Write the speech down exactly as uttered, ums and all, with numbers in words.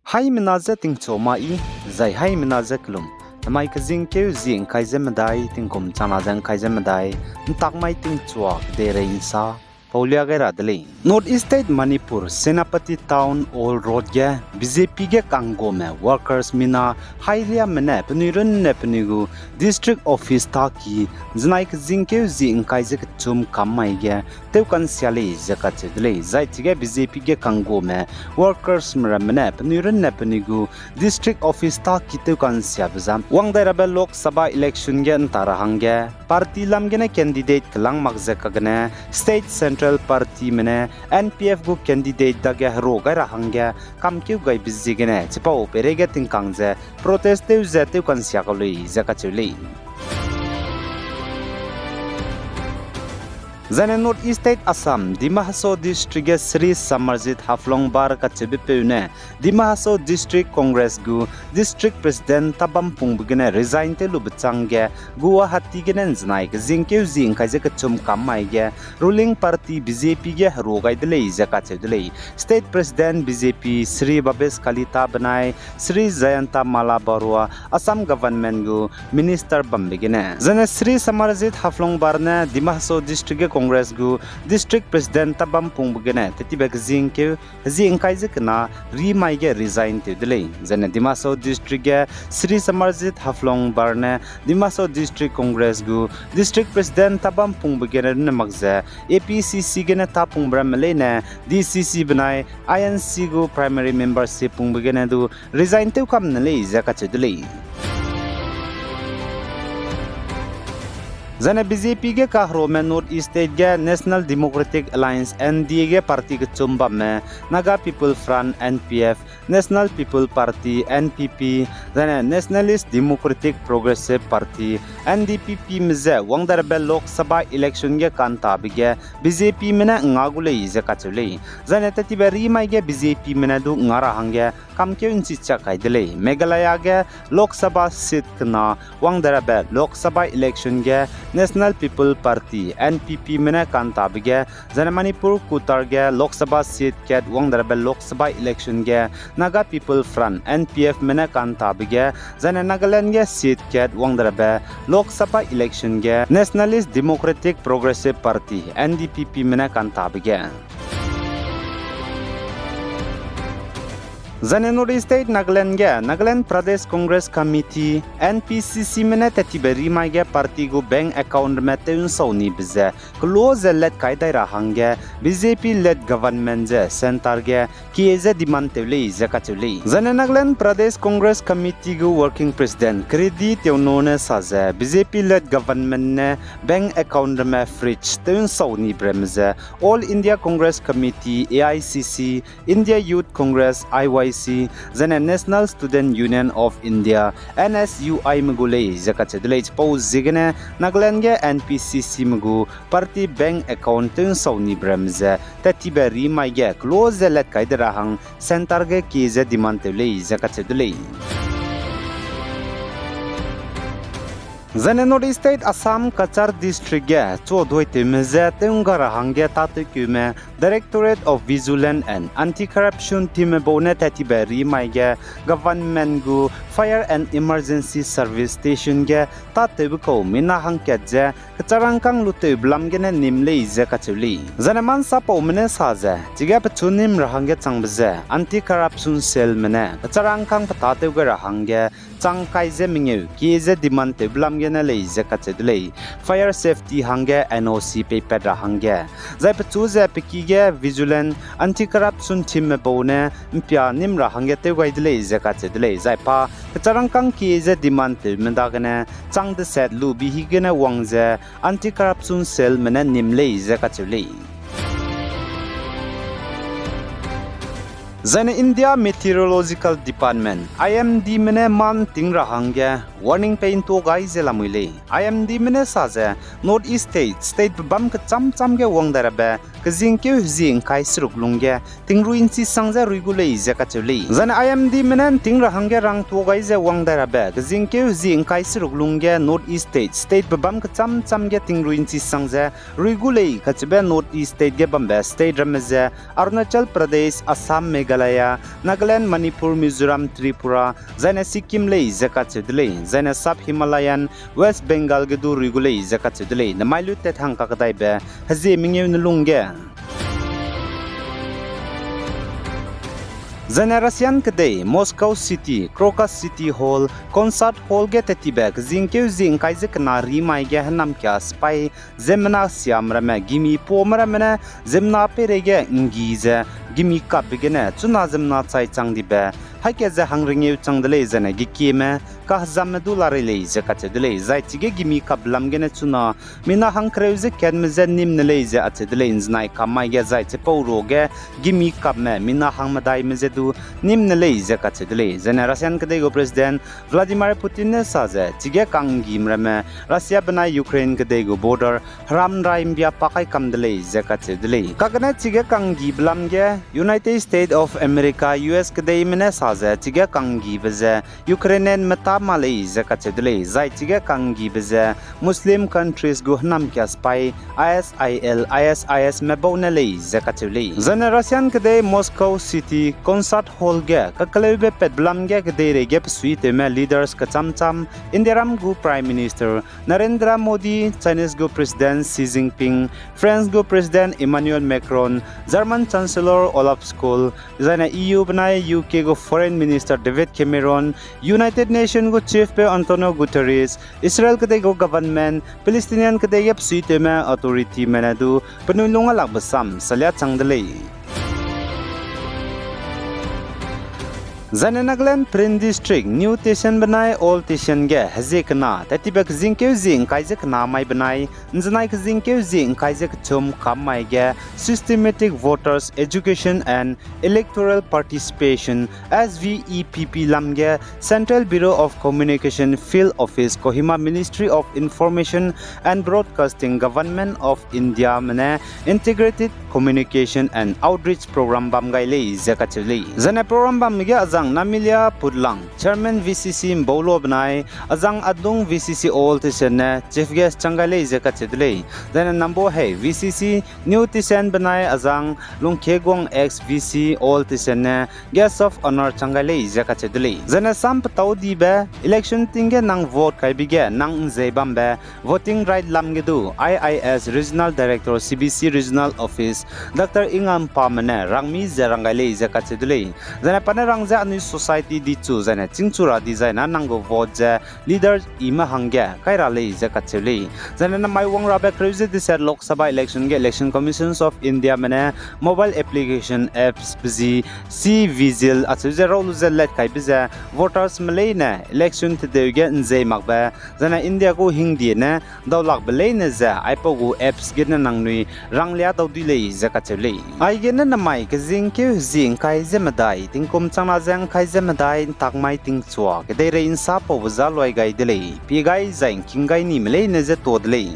Haimena je tingchua ma i, zai haimena je kelum. Namai kezingkeu zie ngkai ze medai, tingkum changna ze ngkai ze medai, ntak mai tingchua kedeirei nsa, paulia gai ra de lei. North East State Manipur, Senapati Town Hall Road ge B J P ge kangguame workers mina hairiame ne penui runne penui gu district office tâki, zenai kezingkeu zie ngkai ze kechum kam mai ge tewkansia lei ze kacheu de lei. Zai chige B J P ge kangguame workers meramme ne penui runne penui gu district office tâki tewkansiabe zam wang dai rabe Lok Sabha election ge nta ra hangge party lam gene candidate kelâng mak ze kagene state central partyme ne N P F gu candidate dage hero gai ra hangge kamkeu gaibe ziegene chipau peireige tingkang ze protest tew ze tewkansia kau lei ze kacheu lei. Zaine North East State Assam, Dima Hasao District ge Shri Samarjit Haflongbar kacheubepeu ne, Dima Hasao District Congress gu District President tabam pungbe gene resign tew lube chang ge, Guwahati gene nzenai kezingkeu zie ngkai ze kechum kam mai ge, ruling party B J P ge hero gai de lei ze kacheu de lei. State President B J P Shri Bhabesh Kalita benai Shri Jayanta Malla Barua Assam government gu minister bambe gene. Zaine Shri Samarjit Haflongbar ne Dima Hasao District ge Congress gu District President tabam pungbe gene tetibe kezingkeu zie ngkai ze kena ri mai ge resign tew de lei. Zaine Dima Hasao District ge Shri Samarjit Haflongbar ne Dima Hasao District Congress gu District President tabam pungbe gene ne mak ze A P C C gene tâ pungbe ramme leine D C C benai I N C gu primary membership pungbe gene du resign tew kam ne lei ze kacheu de lei. Zaine B J P ge kaherome North East State ge National Democratic Alliance, N D A ge party kechum bamme Naga People Front, N P F, National People Party, N P P, zaine Nationalist Democratic Progressive Party, N D P P me ze wang dai rabe Lok Sabha election ge kantabe ge B J P me ne nga gu lei ze kacheu lei. Zaine tetibe ri mai ge B J P me ne du nga ra hangge kamkeu nchi chak kai de lei. Meghalaya ge Lok Sabha seat kena wang dai rabe Lok Sabha election ge National People Party, N P P me ne kantabe ge, zaine Manipur Kutar ge Lok Sabha seat kat wang dai rabe Lok Sabha election ge Naga People Front, N P F me ne kantabe ge, zaine Nagaland ge seat kat wang dai rabe Lok Sabha election ge Nationalist Democratic Progressive Party, N D P P me ne kantabe ge. Zaine North East State Nagaland ge Nagaland Pradesh Congress Committee, N P C C me ne tetibe ri mai ge party gu bank account ramme tew nsau nibe ze kelo ze let kai dai ra hangge B J P led government ze centre ge kie ze demand tew lei ze kacheu lei. Zaine Nagaland Pradesh Congress Committee gu working president Kredi Teono ne sa ze B J P led government ne bank account ramme freeze tew nsau nibe ramme ze All India Congress Committee, A I C C, India Youth Congress, I Y C, zaine National Student Union of India, N S U I me gu lei ze kacheu de lei. Chipau ziegene Nagaland ge N P C C me gu party bank account tew nsau nibe ramme ze tetibe ri mai ge kelo ze let kai de ra hang centre ge kie ze demand tew lei ze kacheu de lei. Zaine North East State Assam Cachar District ge chuaduitewme je tew'ngga ra hangge tâtewkeume Directorate of Vigilance and Anti-Corruption teamme bau ne tetibe ri mai ge government gu Fire and Emergency Service Station ge tâtewbe kau mina hangkat ze kecharangkâng lutewbe lam gene nîm lei ze kacheu lei. Zaine mansapaume ne sa ze, chige pechu nîm ra hangge changbe ze Anti-Corruption Cellme ne kecharangkâng petâtew gai ra hangge chang kai ze mengeu kie ze demand tewbe lam gene lei ze kacheu de lei. Fire safety hangge N O C peipat ra hangge, zai pechu ze pe ki ge Vigilance Anti-Corruption teamme bau ne mpia nîm ra hangge tew gai de lei ze kacheu de lei. Zai pa kecharangkâng kie ze demand tewme dagene chang deset lu bi higene wang ze Anti-Corruption Cellme ne nîm lei ze kacheu lei. Zaine India Meteorological Department, I M Dme ne mâ ’nting ra hangge warning pei ’ntua gai ze lamui lei. I M Dme ne sa ze North East State, state pebâm kechâm châm ge wang dai rabe kezingkeu hezie ’ngkai seruk lungge tingrui ’nchi sang ze rui gu lei ze kacheu lei. Zaine I M Dme ne ’nting ra hangge rangtuâ gai ze wang dai rabe kezingkeu hezie ’ngkai seruk lungge North East State, state bebâm kechâm châm ge tingrui ’nchi sang ze rui gu lei kacheube North East State ge bambe state ramme ze Arunachal Pradesh, Assam, Meghalaya, Nagaland, Manipur, Mizoram, Tripura, zaine Sikkim lei ze kacheu de lei, zaine Sub Himalayan, West Bengal ge du rui gu lei ze kacheu de lei, namai lu tat hang kakdaibe hezie mengeu ne lungge. Zaine Russian kedei Moscow City, Crocus City Hall, Concert Hall ge tattibe kezingkeu zie ’ngkai ze kena rimai ge hênamkia sipai ziemmena siam ramme gimi pame ramme ne ziemmena peireige ’nggi ze gimi kapbe gene chuna ziemmena chai chang dibe haî kat ze hangrengeu chang de lei, zaine gekieme kahezamme du larei lei ze kacheu de lei, zai chige gimi kapbe lam gene chuna mina hangkereu ze katme je nîm ne lei ze acheu de lei, ’nzenai kam mai ge zai chipau ruage gimi kapme mina hangmedaime je du nîm ne lei ze kacheu de lei. Zaine Russian kedei gu President Vladimir Putin ne sa ze chige kanggime ramme Russia benai Ukraine kedei gu border heram rai ’mbia pa kai kam de lei ze kacheu de lei. Kagene chige kanggibe lam ge United States of America, U S kedeime ne sa ze chige kanggibe ze Ukrainianme tâ ma lei ze kacheu de lei, zai chige kanggibe ze Muslim countries gu hênamkia sipai I S I L, I S I S me bau ne lei ze kacheu lei. Zaine Russian kedei Moscow City Concert Hall ge kakeleube patbe lam ge kedeireige besuitewme leaders kechâm châm, Indiaram gu Prime Minister Narendra Modi, Chinese gu President Xi Jinping, France gu President Emmanuel Macron, German Chancellor Olaf Scholz, zaine E U benai U K gu Foreign Minister David Cameron, United Nation gu Chief peu Antonio Guterres, Israel kedei gu government, Palestinian kedei ge besuitewme authorityme ne du penui lung a lakbe sam salia chang de lei. Zaine Nagaland Peren District, New Tesion benai Old Tesion ge hezie kena tattibe kezingkeu zie ’ngkai ze kena mai benai ’nzenai kezingkeu zie ’ngkai ze kechum kam mai ge Systematic Voters Education and Electoral Participation, S V E P P lam ge Central Bureau of Communication Field Office Kohima, Ministry of Information and Broadcasting, Government of Indiame ne Integrated Communication and Outreach Program bam gai lei ze kacheu lei. Zaine program bamme ge azang Namilia Putlang, Chairman V C C Mbaulo benai, azang Adung V C C Old Tesion ne Chief Guest chang gai lei ze kacheu de lei. Zaine Nambo Hei V C C New Tesion benai azang Lungkheguang ex V C Old Tesion ne Guest of Honour chang gai lei ze kacheu de lei. Zaine sam petâu dibe election ting ge nang vote kaibe ge nang ’nzei bambe voting right lam ge du I I S Regional Director, C B C Regional Office, Doctor Ingampame ne rangmi ze rang gai lei ze kacheu de lei. Zaine pa ne rang ze anui society dichu zaine chîngchu ra dizaine nang gu vote ze leader ime hangge kai ra lei ze kacheu lei. Zaine namai wang rabe kereu ze deset Lok Sabha election ge Election Commissions of Indiame ne mobile application apps pe zi C-Vigil acheu ze rau lu ze lat kaibe ze votersme leine election tedeu ge ’nzei makbe, zaine India gu hingdie ne daulakbe leine ze aipau gu apps gene nangnui ranglia dau dui lei ze kacheu lei. Aigene namai kezingkeu hezie ’ngkai ze medai, tingkum changna ze ’ngkai ze medai ’ntak mai tingchua kedeirei ’nsapaube za luai gai de lei. Pie gai zai ’ngking gai nime leine ze tuâ de lei.